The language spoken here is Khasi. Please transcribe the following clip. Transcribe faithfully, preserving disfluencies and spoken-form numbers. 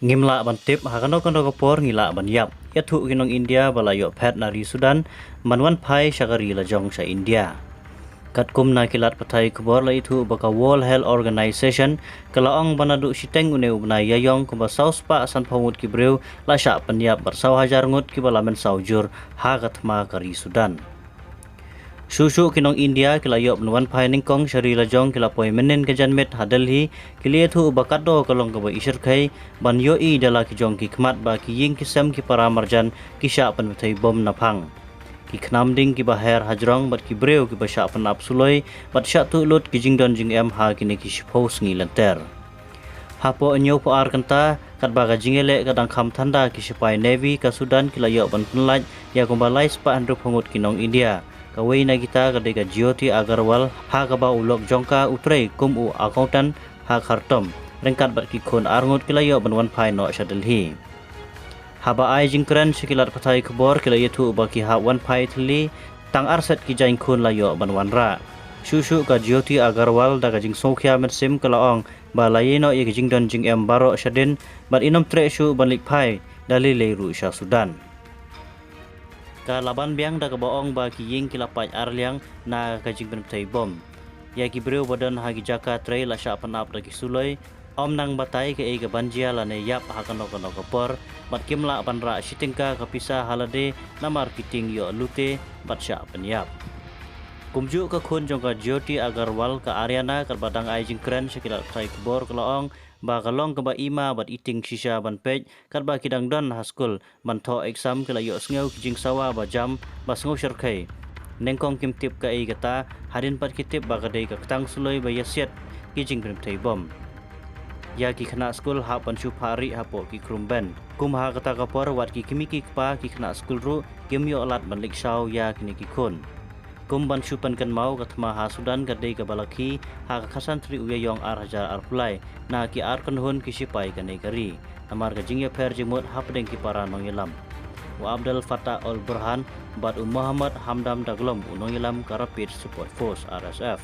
Ngim lah ban tip ha kano kano ka por ngi lah ban ïap. Ïathuh ki nong India ba la ïoh phet na ri Sudan ban wan phai sha ka ri lajong sha India. Katkum na ki lad pathai khubor la ïathuh ba ka World Health Organization ka la ong ba naduh shiteng une u bnai Ïaïong kumba saw spah sanphew ngut ki briew la shah pynïap bad saw hajar ngut kiba la mynsaw jur ha ka thma ka ri Sudan. Shuh shuh ki nong India ki la ïoh ban wan phai nyngkong sha ri lajong ki la poi mynnin ka janmiet ha Delhi, ki la ïathuh ba katto ka long kaba ishyrkhei ban ïohi da la ki jong ki khmat ba ki ïing ki sem ki para marjan ki shah pynbthei bom naphang. Ki khnam ding kiba her hajrong bad ki briew kiba shah pynap suloi bad shah tuh lut ki jingdon jingem ha kine ki shiphew sngi lynter. Hapoh hynñiewphew ar kynta, katba ka jingïaleh ka dang kham thanda, ki shipai Navy ka Sudan ki la ïoh ban pynlait ïa kumba lai spah hynriewphew ngut ki nong India. Kawei na kita ka dei ka Jyoti Agarwal, ha kaba u lok jong ka u trei kum u accountant ha Khartoum. Ryngkat bad ki khun ar ngut ki la ïoh ban wan phai noh sha Delhi. Haba ai jingkren sha ki lad pathai khubor ki la ïathuh ba ki hap wan phai thylli, tang ar set ki jaiñ khun la ïoh ban wanrah. Shuh shuh ka Jyoti Agarwal da ka jingsngewkhia mynsiem ka la ong ba la ïehnoh ïa ki jingdon jingem baroh shadien bad ym treh shuh ban leit phai da lei lei ruh sha Sudan. Ka la ban biang da kaba ong ba ki ïing ki la pait ar liang na ka jingpynbthei bom. Ïa ki briew ba don ha ki jaka trei la shah pynap da ki suloi, ym nang batai kaei kaban jia lane ïap ha kano kano ka por, bad kim lah ban rah shi tyngka ka pisa ha lade namar ki tieng ïoh lute bad shah pynïap. Kumjuh ka khun jong ka Jyoti Agarwal, ka Ariana, katba dang ai jingkren sha ki lad pathai khubor ka la ong ba ka long kaba i ma bad i tieng shisha ban peit, katba ki dang don ha skul ban thoh exam ki la ïohsngew ki jingsawa ba jam ba sngewshyrkhei. Nyngkong kim tip kaei kata, hadien pat ki tip ba ka dei ka ktang suloi ba ïasiat ki jingpynbthei bom. Ïa ki khynnah skul hap ban shu phah rieh hapoh ki khrum bench. Kum ha kata ka por wat ki kmie ki kpa ki khynnah skul ruh kim ïoh lad ban leit shaw ïa kine ki khun. Kum ban shu pynkynmaw, ka thma ha Sudan ka dei kaba la khie ha ka khatsan tarik u Ïaïong ar hajar arphew lai na ki ar kynhun ki shipai kane ka ri, namar ka jingïapher jingmut hapdeng ki para nongïalam. U Abdel Fattah al-Burhan bad u Mohammad Hamdan Daglo u nongïalam ka Rapid Support Force, R S F.